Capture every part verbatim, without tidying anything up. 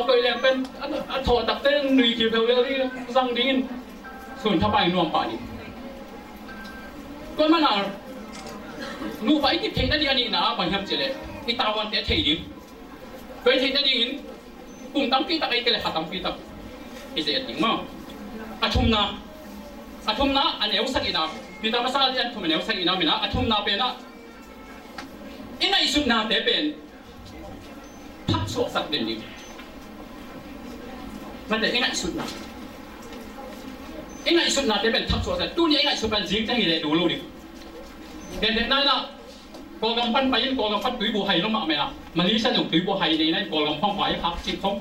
Tawh i leng pen a thawh takte nui kiu pheu lel ding, zang dingin sun thapai nuam pah ni. Tua mana nupa i kip theihna ding a nihna ah bang hiam cihleh i tavuante thei ding. Tua i theihna dingin kum tampi tak ei kei le kha tampi tak i zet ding maw? A thumna, a thumna a neu sagihna, Peter masa lian thum a neu sagihna mina a thumna penah i ngaihsutnate pen thak suaksak den ding. Mate i ngaihsutna, i ngaihsutnate pen thak suaksak. Tuni i ngaihsut pen zing ciang i leh du lo ding. Gen den naina Kawlgam pan pai in, Kawlgam pan tuibu hai lo mahmah a, Malaysia zong tuibu hai nei na in, Kawlgam khong pai khak cik khong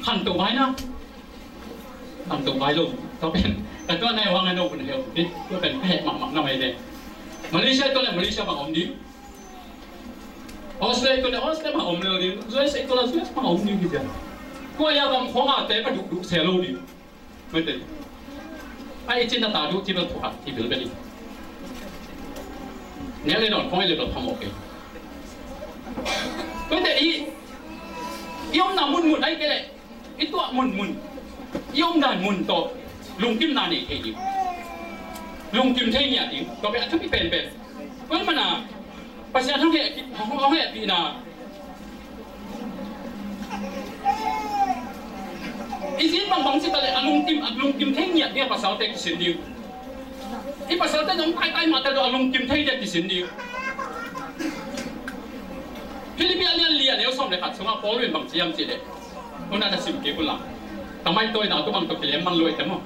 khanto vai na. Khanto vai lo. Tua pen ka tua nai huang a no kun heu ti tua pen ka heh mahmah na mai ve. Malaysia tua le Malaysia bang om ding. Australia tua le Australia bang om lel ding. U S A tua le U S A bang om ding hi tia. Tua ya gam khong a te ka duk duk se lo ding. Mate. Ai cin na ta du ci bel phukat ci bel bel. Nek le don khong ai le bel phamawh kei. Mate i i omna munmun ai kei le i tuah munmun i omdan mun tawh lungkimna nei thei ding. Lungkim thei ngiat ding. Tua pen a thupi penpen. Tua mana Pasian hong heh, hong hehpihna. I zin bangbang ci ta le a lungkim, a lungkim thei ngiat ding a pasalte kisin ding. I pasalte zong taitai mahte lo a lungkim thei ding a kisin ding. Philippi a lian li a neu sawm le khat sungah Paul in bang ci hiam cih leh, huna na sim kik uh la. Ka maitawina tua bang tawh kilem man luai te maw?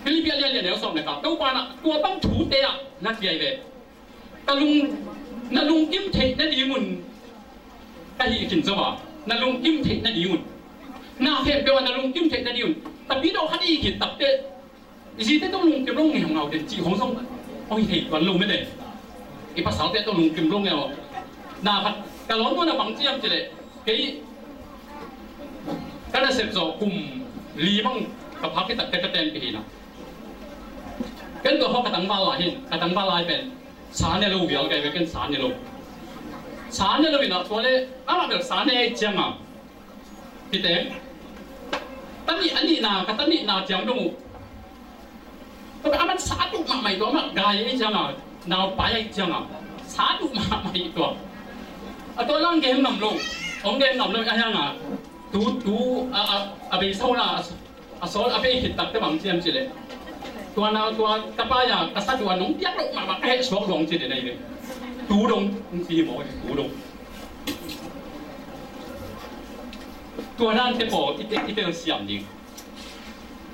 Philippi a lian li a neu sawm le khat, Topa na tua bang thute ah na kiai ve. Ka lung, na lungkim theih nadingun ka hih khin zo a, na lungkim theih nadingun, na khempeuh a na lungkim theih nadingun, tapi dawh khat i hih khin takteh i zite tawh lungkim lo ngeungau den cih hong zong hong hi thei tuan lo mete. I pasalte tawh lungkim lo ngeu. Na khat ka lawm tawh na bang ciam cileh kei ka nasep zawh kum li bang ka phak hi takteh ka tenpih hi na. Ken tua hawh ka tangval lai hin, ka tangval lai pen sa ne lo vial kai ve, ken sa ne lo. Sa ne lo in ah tua le amah bel sa ne ei cianga kite. Tani a nihna, ka tanihna ciang dong uh. Tua bel amah sa duh mahmah ih tua, amah gai ei cianga, nau pai ei cianga sa duh mahmah ih tua. A tua lang gen ngam lo, hong gen ngam lo a hianga tu tu a a a bei sauna a sawl a bei khit takte bang ciam cileh. Tua na tua ka pai a ka sa tua nong piak loh mahmah ka heh suak luang ci den ahi ve. Tu dong hong ci hi maw, tu dong. Tua dan te pawl i tel, i tel siam ding.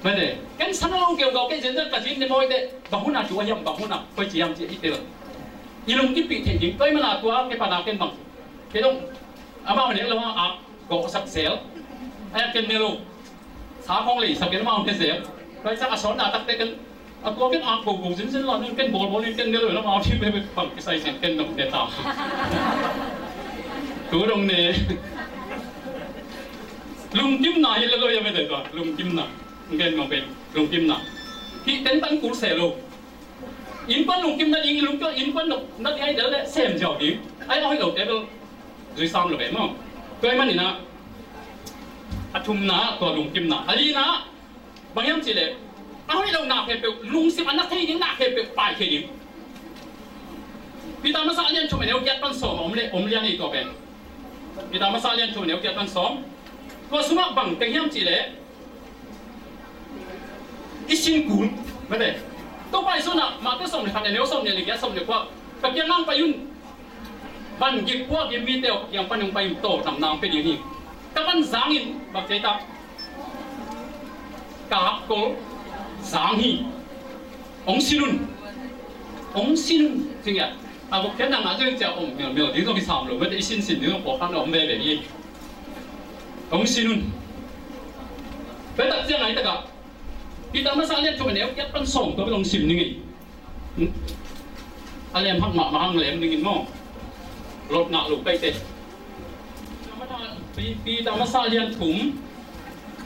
Mate, ken sa na lo keu gau kei zenzen ka zin ne maw i te, bang hun a tu a hiam, bang hun a koi ci hiam ci i tel. I lungkimpih theih ding, tua i mana tua ke pana ken bang. Ke dong, amau nek lo a ak gawhsak zel. Ai a ken ne lo. Sa khong leisak ken amau ne zel. Tua i sak a sawtna takte ken a tua ken ak gogo zinzin la nen ken bawlbawl nen ken ne lo in amau thim bebek bang kisai sin ken dong ne ta. Tu dong ne. Lungkimna hi le lo ia mete tua, lungkimna. Ken dong pen lungkimna. Hih tentan kul se lo. Innkuan lungkim nading, innkuan, innkuan nop nading ahi del le sem ziau ding. Ai a hoih lote bel zui sam lo ve maw. Tua ahih manin ah a thumna ah tua lungkimna. A lina ah bang hiam cih leh a hoih lohna khempeuh, lungsim a na thei ding na khempeuh pai thei ding. Peter masa a lian thum a neu giat pan sawm a om le, om lian ei tua pen. Peter masa a lian thum a neu giat pan sawm. Tua sungah bang teng hiam cih leh i sin kul mete. Topa Jesu in ah Matthai sawm le khat a neu sawm le giat, sawm le kua, ka kiang nang pai un. Van gik puak in mite aw ka kiang pan hong pai un, tawlngamna hong pia ding hi. Ka van zang in bang ci ta, ka kol zang hi. Hong sin un. Hong sin un. Ci ngiat a guk khiat na ngah zong cia om melmel ding zong hi sam lo mete, i sinsin ding zong pawlkhat na om veve hi. Hong sin un. Tua tak ciang a hi takah Peter masa a lian thum a neu giat pan sawm tua bel hong sim ning ei. A lem hak mahmah hang lem dingin maw. Lot ngah lo kaite. Peter masa a lian thum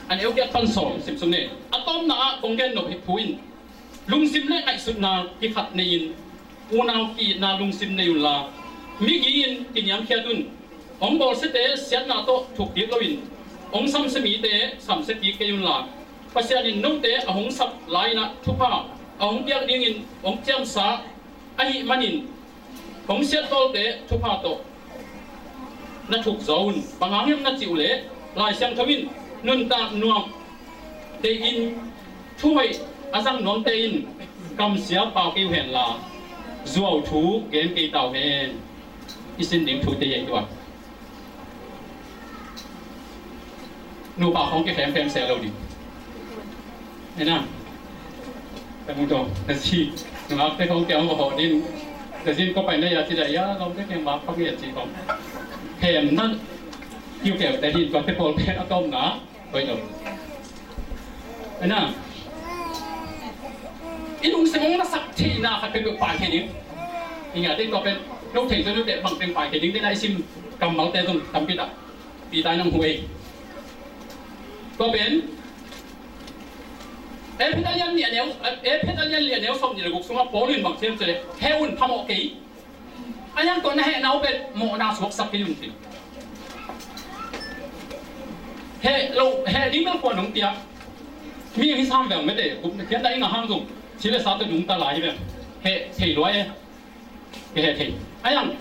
a neu giat pan sawm sim sung ne. A tawpna ah kong gen nop hi phu in, lungsim le ngaihsutna kikhat nei-in unau ki-itna lungsim nei unla, migi-in kiniamkhiat un. Hong bawlsiate siatna tawh thuk kik loin Hong samsia mite samsia kik kei unla, Pasian in note a hong sap lai-in ah thupha a hong piak dingin hong ciamsa ahih manin, hong siattawlte thupha tawh na thuk zaw un. Bang hang hiam na cih uh leh, Lai Siangtho in nuntak nuam deihin thuhoih a zang nuamte in kamsia pau kei uh henla, zuau thu gen kei ta uh hen. I sin ding thute hi ei tua. Nupa khawng kikhemkhem se lo ding. Ena. Ka mu tawh, ka si. Nungakte khawng kia hong ka hawh ding. Ka zin ko pai na ya ci da ya, lawmte kiang mak pang ya ci khawng. Khem na. Kiu keu te hin tua te pawl pen a tawm na. Hoih lo. Ena. I lungsim hong nasak theihna khat peuhpeuh pai thei ding. I ngiate tua pen, no thei zong no te bang teng pai thei ding te na i sim kammalte zong tampi tak. Peter in hong huh ei. Tua pen, Efesa lian nih a neu, Efesa lian nih a neu sawmnih le guk sungah Paul in bang ci hiam cih leh, heh un, phamawh kei. A hiang tua na hehna uh pen mawhna suaksak kei un ci. Heh lo, heh ding bel kua nong pia. Mi hi sam veng mete, gupna khiatna i ngah hang zong, ci le sa tawh nungta lai hi veng. Heh thei lua e. Kiheh thei. A hiang,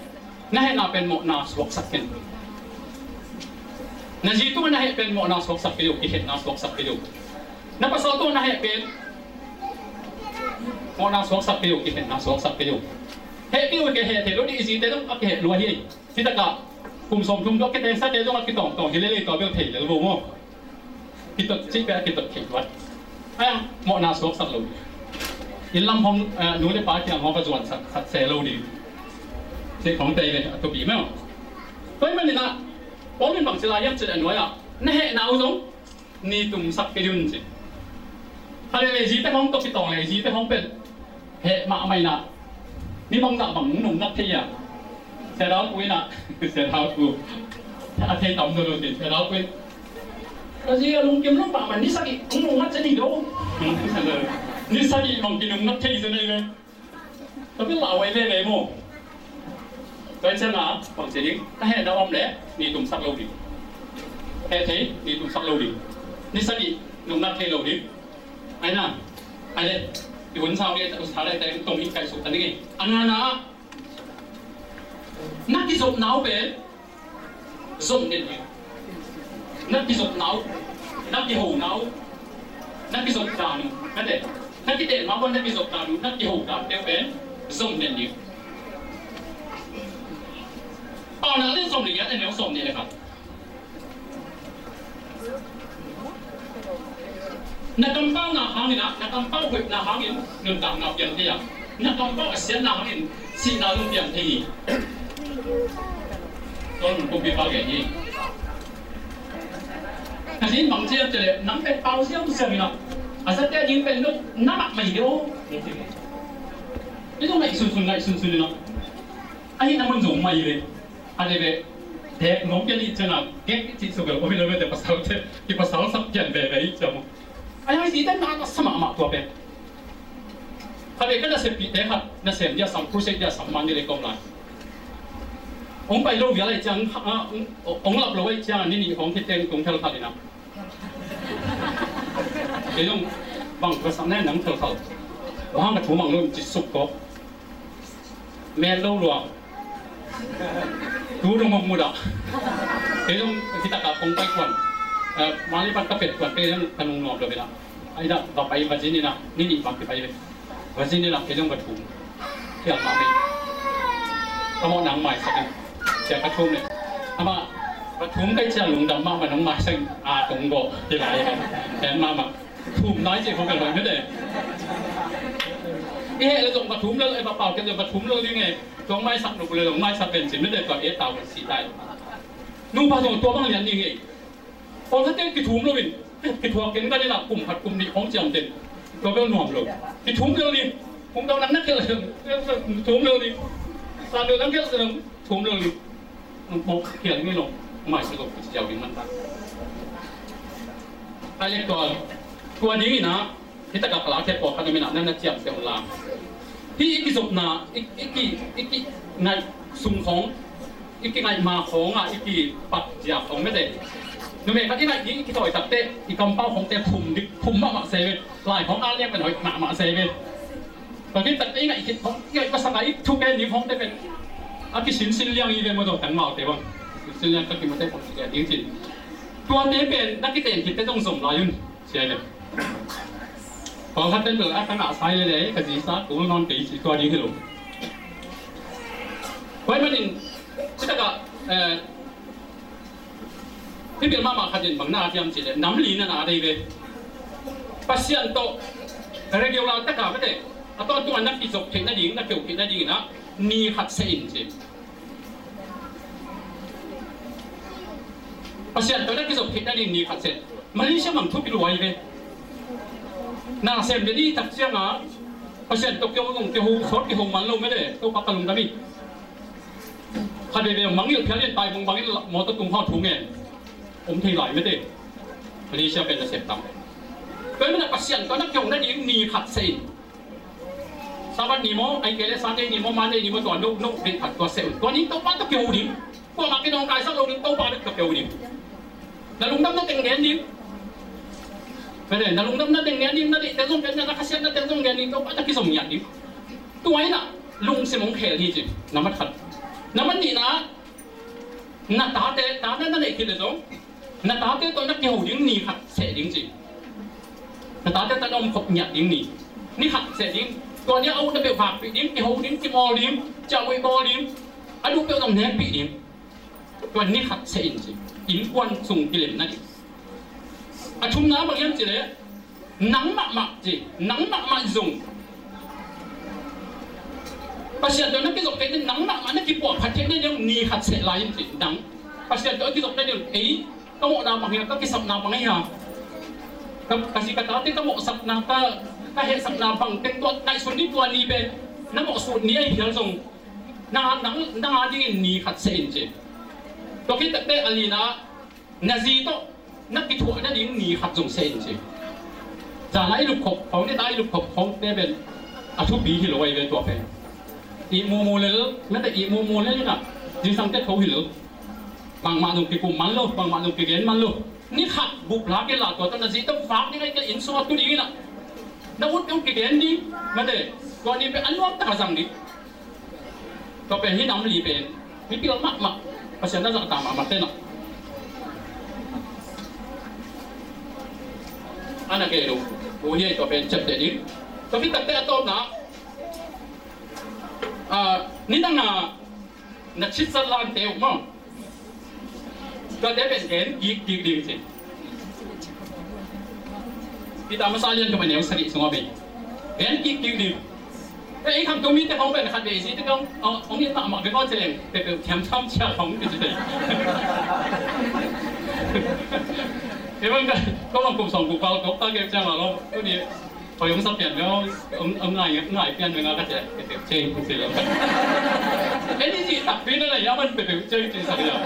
na hehna pen mawhna suaksak kei un. Na zi tungah na heh pen mawhna suaksak kei un, kihehna suaksak kei un. Na pasal tungah na heh pen mawhna suaksak kei un, kihehna suaksak kei un. Heh kei un, kiheh thei lo ding, i zite zong a kiheh lua hi. Hi takah kum sawmthum tawh kitengsate zong a kitawngtawng hi lel ei, tua bel thei lel vo maw. Kitot cih pen a kitot theih tuan. A hiang, mawhna suaksak lo ding. Inn lam hong, eh, nu le pa kiang hong ka zuan sak, sak se lo ding. Cih khawng tei ve, a thupi maw. Tua ahih manin ah, Paul in bang ci lai hiam cih leh a nuai ah, na hehna uh zong ni tumsak kei un ci. Kha le le zite hong tawh kitawng le zite hong pen heh mahmah in ah. Mi bangzah bang nungnak thei a. Sia Dau Pu in ah, Sia Dau Pu. A thei tam zaw lo ci, Sia Dau Pu in. Ka zi a lungkim lo pah man ni sagih hong nungnak ci ni lo. Ni sagih bang kinungnak thei zaw nei ve. Ka bil lau ai veve maw. Tua ciangin bang ci ding, ka hehna om leh ni tumsak lo ding. Heh thei, ni tumsak lo ding. Ni sagih nungnak thei lo ding. Ai na, ai le, i hun sau ding, i hun sau ding, tong i kaisuk ta ding e. A ngana, na kizopna uh pen zom den ding. Na kizopna uh, na kihona uh, na kizop dan uh, na de, na kideh ma uh, na kizop dan uh, na kiho dan uh pen zom den ding. Paunak le zom ding, a neu zom ding le khat. Na kampau na hangin ah, na kampau hoihna hangin nuntakna piang thei a, na kampau a siatna hangin sihna zong piang thei hi. Tua nun pumpi pa gen hi. Ka zin bang ci hiam cih leh, nang pen pau siamsiam in ah, a zate a ding pen lo na mahmah hi de aw. Hi zong ngaihsunsun, ngaihsunsun in ah, a hihna mun zong mah hi ve. A le ve, tek nong pia nih ciangin, gek cih suk lo, omi lo ve te pasal te, ki pasal sak pian ve ve i ciang. A yang si te na na sa mahmah tua pen. Kha ve ka naseppihte khat, nasem dia sam, crusade dia sam man ni le kong lai. Hong pai lo vial lai ciang, a, hong, hong lap lo lai ciang, ni nih hong khit teng tung thel khat in a. Kei zong bang ka sak ne nang thel thel. Bang ka thu mang lo ci suk ko. Met lo lua. Tu dong mong muda. Kei zong hi takah kong pai kuan. Eh, mali pat ka pet kuan kei zong ka nung nuam lo bela. Ai da, va pai va zin ina, ni nih bang ki pai ve. Va zin ina, kei zong va thum. Kial ma mei. Ka mawh nang maisak in. Cia ka thum le. Ama, va thum kei cia lungdam mahmah nong maisak in. A, tong go. Hi lai. En mahmah. Thum lai ci khong ka loi mete. I heh le zong va thum le, va pau kei le va thum le ding e. Zong maisak nu le zong maisak pen ci mete tua e tau kan si tai. Nu pa zong tua bang lian ding e. Tua sa ten kithum lo in, kithuak ken ka ding a kum khat kum nih khong ciam ten. Tua bel nuam lo. Kithum lo ding. Kum dau nang na kel, kithum lo ding. Sa lo nang kel sa nang thum lo ding. Mawk khial ngei lo, maisak lo, kici ziau ding man ta. Ai le tua, tua ding ina, hi takah ka lak thei pawlkhat om ina, na na ciamteh un la. Hih i kizopna, i, i ki, i kingaih sung khawng, i kingaih ma khawng a, i kipat zia khawng mete. Numei khat i ngaih ding i kithawi takteh i kampau khongte phum dik, phum mahmah se ve. Lai khong a liang pen hoih mahmah se ve. Tua khit takteh i ngaih khit khong, i ngaih masak a i thugen ding khongte pen a kisinsin liang hi ve maw, tua tangvalte bang. Sinsin liang ka kimate khong kigen ding cin. Tuate pen na kiten khitte zong zom lai un. Sia le. Pawlkhat ten bel a ka ngah sai le le, ka zisa kul nawn kei ci tua ding hi lo. Tua ahih manin, ci takah, eh, hih bil mahmah khat in bang na hiam cih leh, nam li na na dei ve. Pasian tawh regular taka mete, a tawntung a na kizop theih nading, na keu theih nading in ah, ni khat seh in ci. Pasian tawh na kizop theih nading ni khat seh. Malaysia bang thupi lua hi ve. Na sem le ni tak ciangah Pasian tawh keu zong keu sawt keu man lo mete, Topa ka lungdam hi. Khat veve mangngilh phial in tai bang bangin mawtaw tung haw thu ngen om thei lai mete. Malaysia pen na sem tam. Tua ahih manin Pasian tawh na keu nading ni khat seh in. Sabbath ni maw, ahih kei leh Sunday ni maw, Monday ni maw, tua no, no, bek khat tua seh un. Tua ni Topa tawh keu ding. Kuamah kinawngkaisak lo ding, Topa bek tawh keu ding. Na lungdamna teng gen ding. Mete, na lungdamna teng gen ding, na deihte zong gen ding, na khasiatna teng zong gen ding, Topa tawh kizom ngiat ding. Tua in ah lungsim hong khel hi ci, nambat khat. Nambat nihna, na tate, tate na neih khit leh zong na tate tawh na kiho ding ni khat seh ding ci. Na tate tawh na om khop ngiat ding ni, ni khat seh ding. Tua ni a utna peuh vakpih ding, kiho ding, kimawl ding, ciahmui bawl ding, a duh peuh zong nekpih ding. Tua ni khat seh in ci. Innkuan sung kilemna ding. A thumna bang hiam cih leh, nang mahmah ci, nang mahmah zong. Pasian tawh na kizop theih nading, nang mahmah na kipuahphat theih nading ni khat seh lai in ci. Nang Pasian tawh kizop nading, ei, ka mawhna bang hi a, ka kisapna bang hi a, ka, ka zi ka tate ka mawhsakna, ka, ka hehsakna bang teng tua ngaihsun ni, tua ni pen na mawhsut ni ahih phial zong, nang, nang, nang a dingin ni khat seh in ci. Tua khit takteh a lina, na zi tawh na kithuah nading ni khat zong seh in ci. Zan a i lupkhop khong, neta i lupkhop khongte pen a thupi hi lo ahi ve tua pen. Ihmu mu lel, mete ihmu mu lel in ah zingsang tek tho hi lo. Bangmah zong kikum man lo, bangmah zong kigen man lo. Ni khat bup la kei la, tua tawh na zi tawh vak ding ahih kei leh inn sung a tu ding in ah, na ut peuh kigen ding, mete, tua ni pen a nuam tak a zang ding. Tua pen hih nam li pen mipil mahmah, Pasian na zahtak mahmah te na. A na kei lo, uh, hi, tua pen ciapteh ding. Tua khit takteh a tawpna, ah, nidang a na citsat lante uh maw. Tuate pen gen kik kik ding ci. Peter masa lian thum a neu sagih sungah pen gen kik kik ding. Ei, ei Khamtung mite khong pen khat vei zi te khong hong it mahmah bek aw ci leng peuhpeuh thiam tham cia khong kici thei. Kei bang ka, ko bang kum sawm kum kua kok ta kei ciang a lo. Tuni Hoi hong sa pian ve aw, hong, hong ngai, ngai pian ve nga ka ci a, peuhpeuh cei hong ci lo. Ei ni ci takpi na na ya man peuhpeuh cei ci sak ya.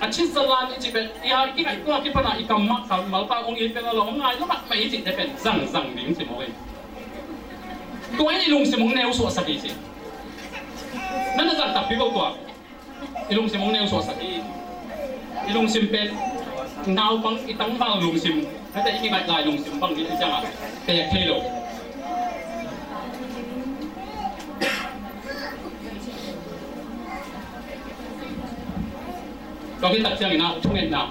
A cin sa lan i ci pen, i a, i kingaih tua kipana i kam mah kam mal pa hong it pen a lo, hong ngai lo mah mah i ci te pen zang zang ding ci mawk ei. Tua in i lungsim hong neu suah sak i ci. Na na zang takpi ko tua. I lungsim hong neu suahsak hi. I lungsim pen naupang, i tangval lungsim, mete, i kingaih lai lungsim bang hi ciangah pek thei lo. Tua hi tak ciangin ah thungetna,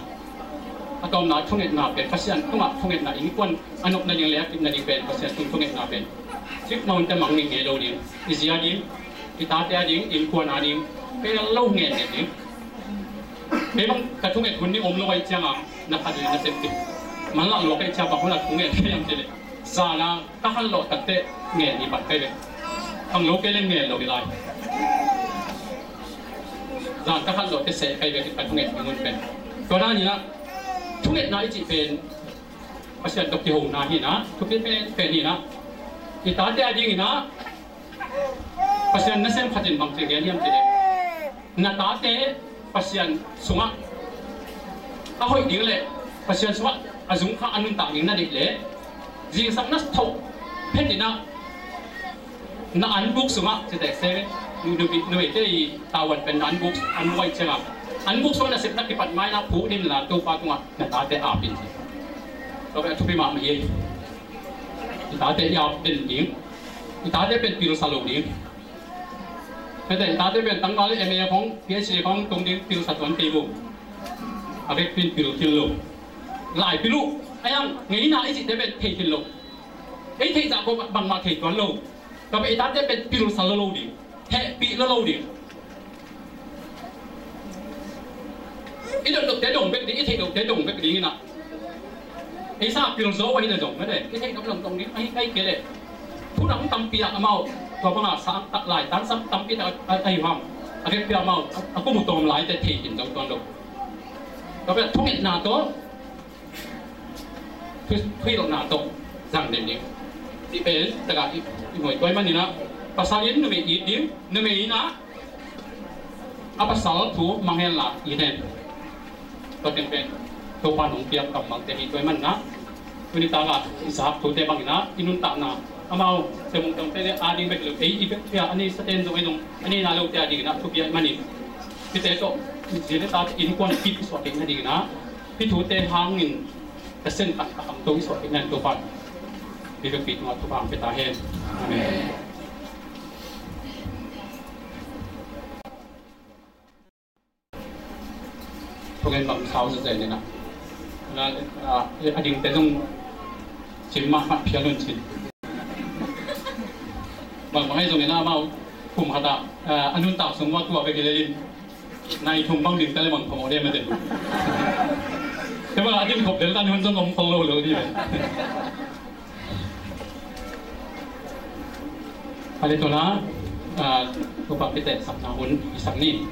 a tawpna thungetna pen Pasian tungah thungetna, innkuan a nopna ding le a kipna ding pen Pasian tung thungetna pen cik maun te mang ning ngei lo ding, i zi a ding, i tate a ding, innkuan a ding, pel lo ngen ngen ding. Kei bang ka thunget hun ni om lo ahih ciangah na khat in na sem kik. Manlah lua ka hih ciang bang hun a thunget ka hiam cih leh, zan a ka khanlawh takteh ngen i pat kai ve. Khang lo kei leng ngen lo i lai. Zan ka khanlawh teh seh kai ve ka thunget hun pen. Tua dan in ah thungetna i cih pen Pasian tawh kihona hi in ah, thupi pen pen hi in ah, i tate a ding in ah Pasian nasem khat in bang ci gen hiam cih leh, na tate Pasian sungah a hoih ding le Pasian sungah a zungkha a nuntak ding na deih leh, zingsang na thoh phet in ah na anbuk sungah, ci tek se, nu, nu, numeite i tawan pen na anbuk, anbuk ahih ciangah An guk sung nasepna kipat mai-in ah phuk ding in ah Topa tungah na tate ap in ci. Tua pen a thupi mahmah hi. I tate i ap den ding. I tate pen pilsa lo ding. Hete i tate pen tangval le M A khong, P H D khong tong ding, pilsa tuan kei lo. A vekpi in pil khin lo. Lai pil uh. A hiang ngeina i cihte pen thei khin lo. Ei theih zah ko bangmah thei tuan lo. Tua pen i tate pen pilsa lo lo ding. Hehpih lo lo ding. I dotdokte dong bek ding, i theih dotdokte dong bek ding in ah. Ei sa pil zo ahi na zong mete, i theih dotdok dong ding, ahi kai kei leh. Thu dang tampi ah amau, tua bang a sa tak lai, tan sam tampi tak ahi hang. A vekpi ah amau, a kum uh tawm laite thei khin zo tuan lo. Tua pen thungetna tawh, thu, thuhilhna tawh zang den ding. Cih pen, takah i, i muai tuai manin ah, pasal in numei it ding, numei in ah, a pasal thu mang hen la it hen. Tua teng pen, Topa nong piak kammalte hi tuai manin ah, tuni takah i zak thute bangin ah, i nuntakna, amau, Sia Mung Tawngte a ding bek lo, ei, i bek pia, a nei saten zong, ei zong, a neina lote a dingin ah, thupi ahih manin. Hihte tawh, i zi le tate innkuan kip i suah theihna dingin ah, hih thute hangin, Pasian khat a khangto i suah theihna in Topa in, mi vekpi tungah thupha hong pia ta hen. Amen. Thugen bang sau sa zai nena. Na, a, a dingte zong cim mahmah phial un cin. Bang bang ahi zongin amau kum khat ah, a, a nuntak sung mah tua bek hi lel in. Nai thum bang ding tale bang phamawh dem a te. Te bang a dim khop del tan hun zong om khol lo lo ding. A le tuna, a, Topa piate sapna hun i sak ni.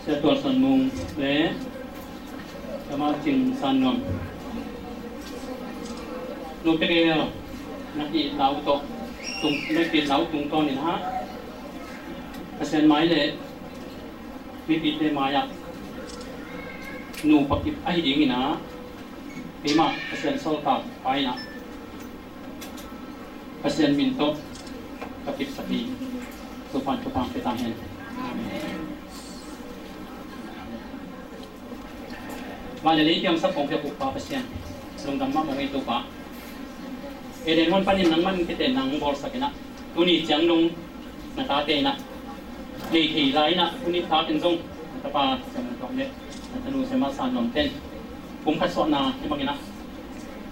Sia Tual San Mung le Sia Ma Cing San Nuam. Nu Pek Eel, na ki lau tawh tung, na ki lau tungtawn in ha. Pasian mai le mipite mai-ah nupa kip ahi dingin ah, keimah Pasian saltak pa in ah, Pasian min tawh ka kipsak hi. Topa'n thupha pia ta hen. Amen. Van le lei piangsak kong piak uh Pa Pasian, lungdam mahmah ing ei Topa. Eden huan panin nangman kitenna hong bawlsak in ah, tuni ciang dong na tate in ah, nei thei lai in ah, tuni takin zong na tapa Sia Mung Tuam le na tanu Sia Ma San Nuam ten kum khat suahna hih bangin ah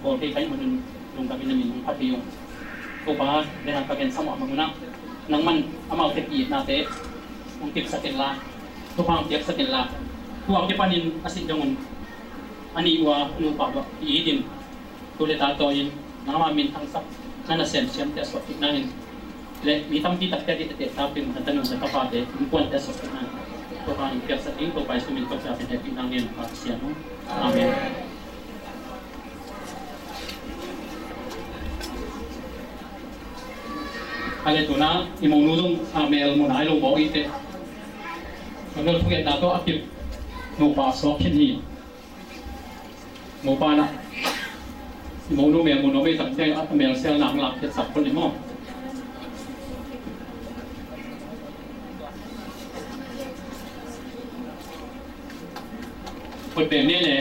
bawl thei ka hih manun lungdam in na min hong phat hi ung. Topa, den a ka gensa mahmah un ah, nangman amaute ki-itnate hong kipsak inla, thupha hong piaksak inla, tua kipanin a sih dong un a nih ua nupa tua ki-it in, tu le ta tawh in nangma min thangsak na nasem siamte a suah theihna in le mi tampi takte a dihtehte tawpin na tanu na tapate innkuante a suah theihna in Topa in piaksak ding Topa Jesu min tawh ka hehpihna ngen Pa Pasian aw. Amen. A le tuna i monu zong a mel mun ai lo baw i te. A mel thugetna tawh a kip nupa suak khin hi. Mopa na i monu mel mun om ei tam te a mel sel nang lak khet sak khol ni maw. Khut beng ni le.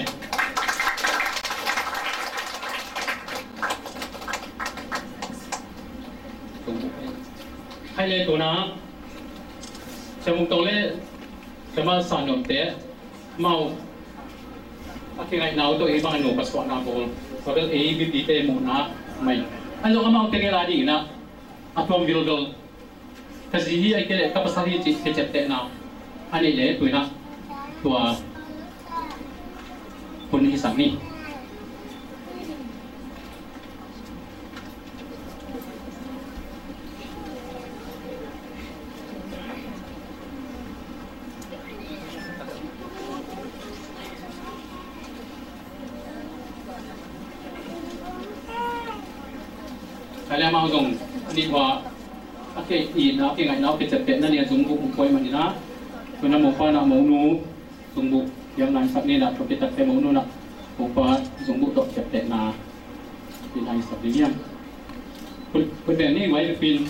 Hai le tuna Sia Mung Tawng le Sia Ma San Nuam te mau a kingaihna uh tawh ei bang a nupa suahna bawl. Tua bel ei mipite muhna mai. An zong amau teng ei la dingin ah a tuam vilvel. Ka zi hi, ahih kei leh ka pasal hi cih kiciaptehna a neih leh tu-in ah tua hun hisak ni. Ka leh amau zong a nih ua a kei itna, a kei ngaihna, a kei ciaptehna nih a zungbuh hong pia ahih manin ah, tu-in ah Mopa in ah monu zungbuh piakna hong sak ni. Tua khit takteh monu in ah Mopa zungbuh tawh ciaptehna piakna hong sak ding hiam? Khut beng ni, mai le pin.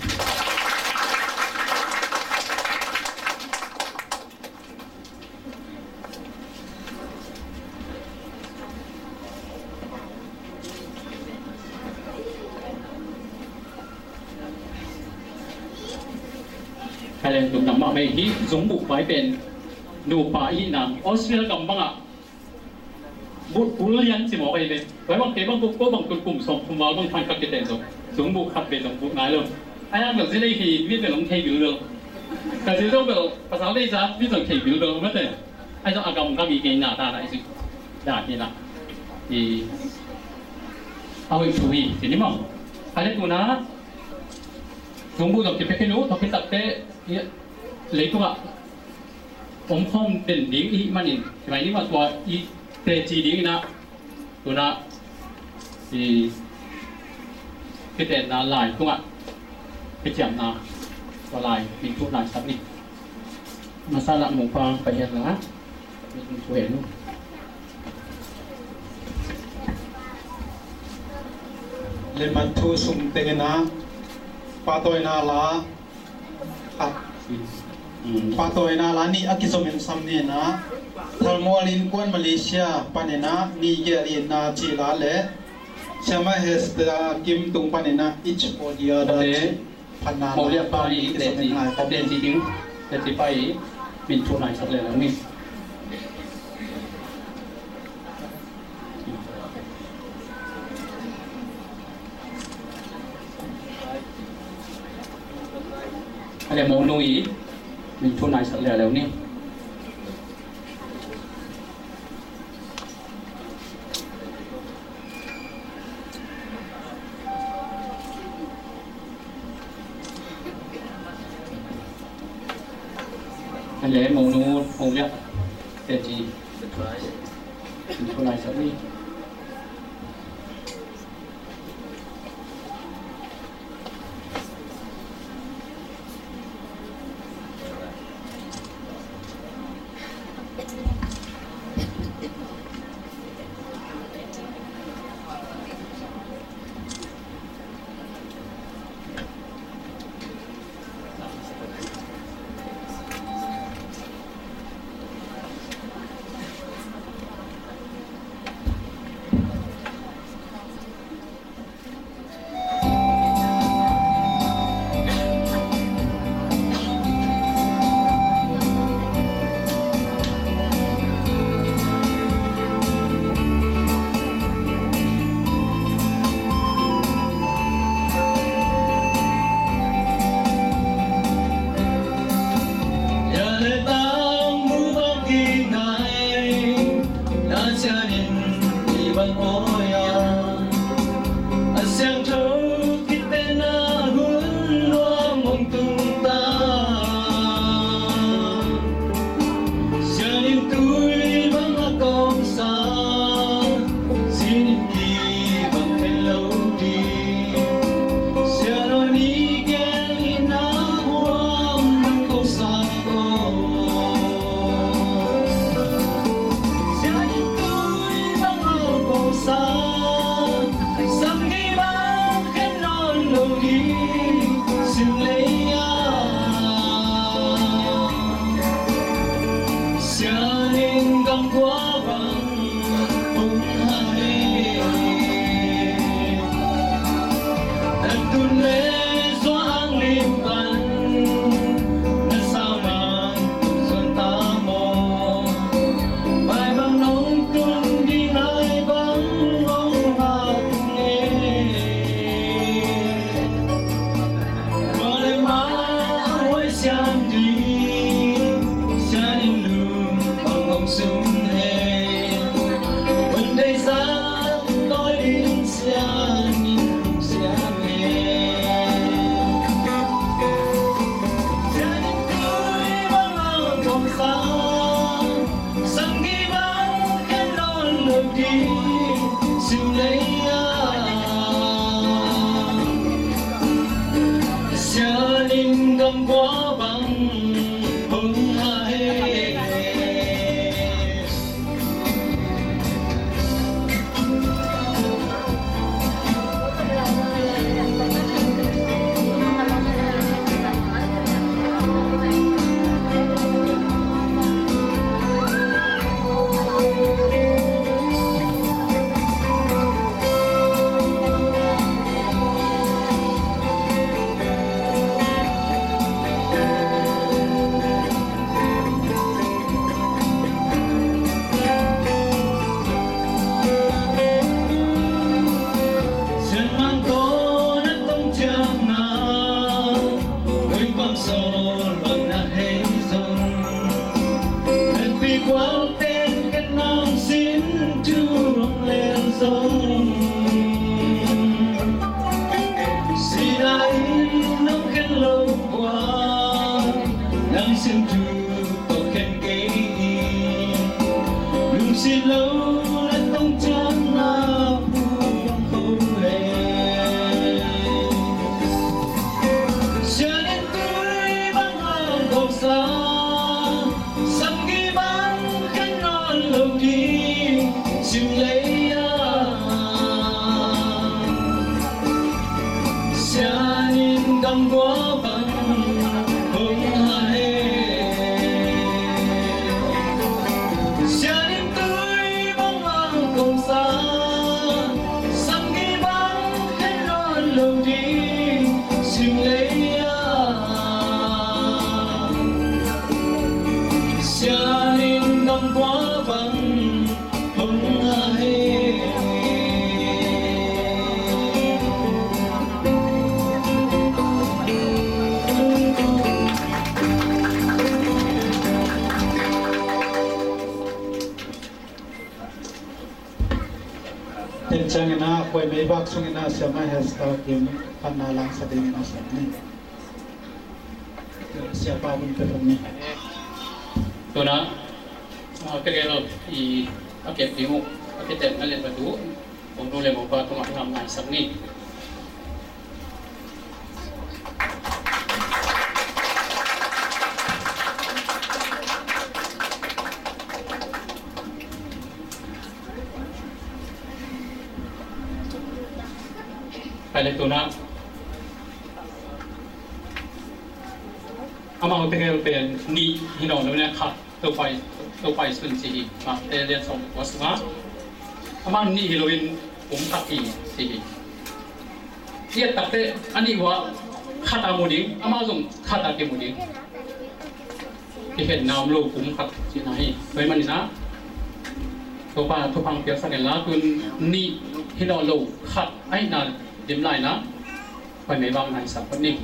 Thailand tung nang mah mei hi. Zungbuk pai pen nupa i hihna Australia gam bangah buk bul lian ci mawk ahi ve. Pai bang kei bang buk ko bang tun kum sawm kum val bang than khat kiten zong zungbuk khat ve zong buk nai lo. Ai ang lo zin ei hi, mit ve long thei bil lo. Ka zin zong bel pasal dei za mit zong thei bil lo mate. Ai zong a gam gam i kei na ta na i zin da hi na. I a hoih thu hi ci ni maw. Ai le tuna zungbuk zong kipia khin uh, thawk khin takte leitungah om khawm den ding i hih manin, ci mai ni mah tua i teci ding inah, tuna i kitenna lai tungah kiciamna tua lai min thu naisak ni. Masa lah mungpa pai hiat la min thu hen uh. Leman thu sung tengin ah pahtawina la khat. Pahtawina la nih a kizomin sam ni inah Thalmual Innkuan Malaysia paninah ni gel inah cih la le Siamah Hester Kim tung paninah Each for the Other cih phatna la pan kizomin lai khat. Teci ding, teci pai min thu naisak le lang ni. A le monu i min thu naisak leuleu ni. A le monu monu liak teci min thu naisak ni. Simtu tawh khen kei hi. Lungsit lo le tongcianna phuang kho le, sianin tui bang hang kawksa, samgi bang khen nawn lo ding sim lei a. Sianin gamgua bang hong ha he. Sianin tui bang hang kawksa, samgi bang khen nawn lo ding sim lei a. Sianin gamgua bang hong ha he. Tua ciangin ah, Khuaimei bak sungin ah, Siamah Hester Kim phatna langsak dingin ah, siam ni. Siapa hun pe phung ni. Tuna, ah, ka gel i, a kep ding uh, a kep ding a len batu, kong nu le mo pa tungah ngam ngai sak ni. Pai le tuna. Amau tegel pen nih hi nawn lo, nih khat, Topa i, Topa i sun ci hi. Mate lian sawm le kua sungah amau nih hi loin kum khat hi ci hi. I et takteh a nih uh ah khat a mu ding, amau zong khat a kimu ding. Kikhenna om lo kum khat cihna hi. Tua ahih manin ah Topa thupha piaksak hen la, tun nih hi nawn lo, khat ahihna dim lai na, Khuaimei bang nai sak phot ni.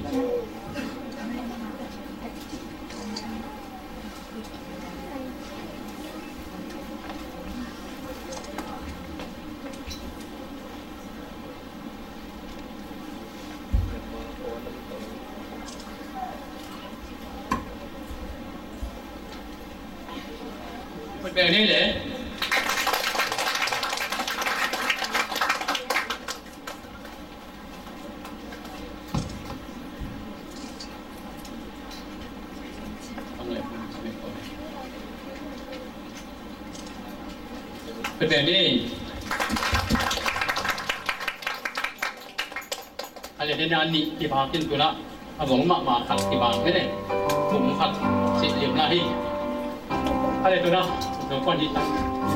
Khut beng ni le. Khut beng ni. A le dena nih kibang in tuna, a vong mahmah khat kibang mene, kum khat cih lim la hi. A le tuna, no kon hi ta,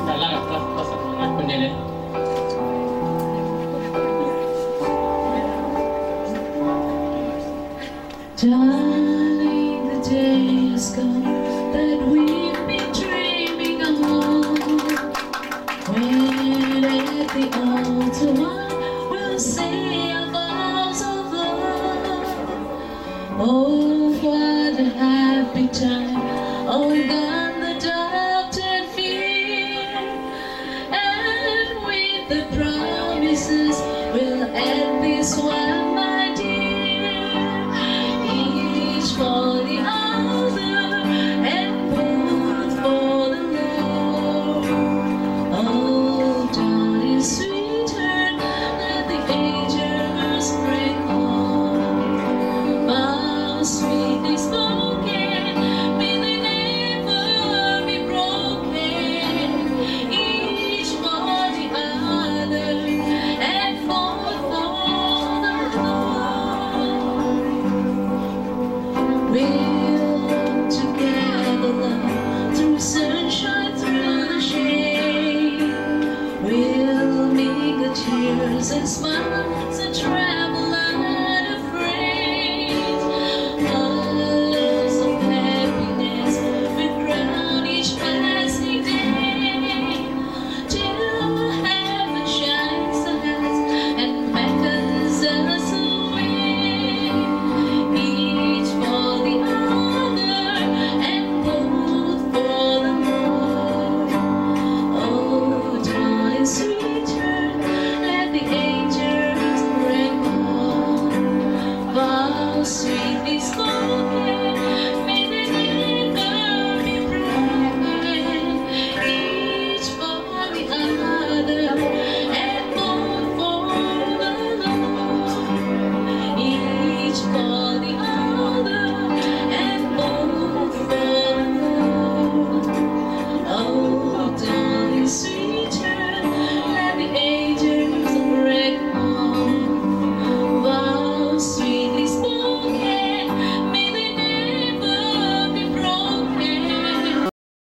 ta la, la, la, sa, la, kon ne le. Darling, the day has come that we've been dreaming of. When at the altar we'll say our vows of love. Oh, what a happy time, oh, gone the doubt and fear. And with the promises, we'll end this one, my dear. Each for the other and both for the Lord. Oh, darling, sweetheart, let the angels bring home. Vows sweetly spoken, may they never be broken. Each for the other and both for the Lord. With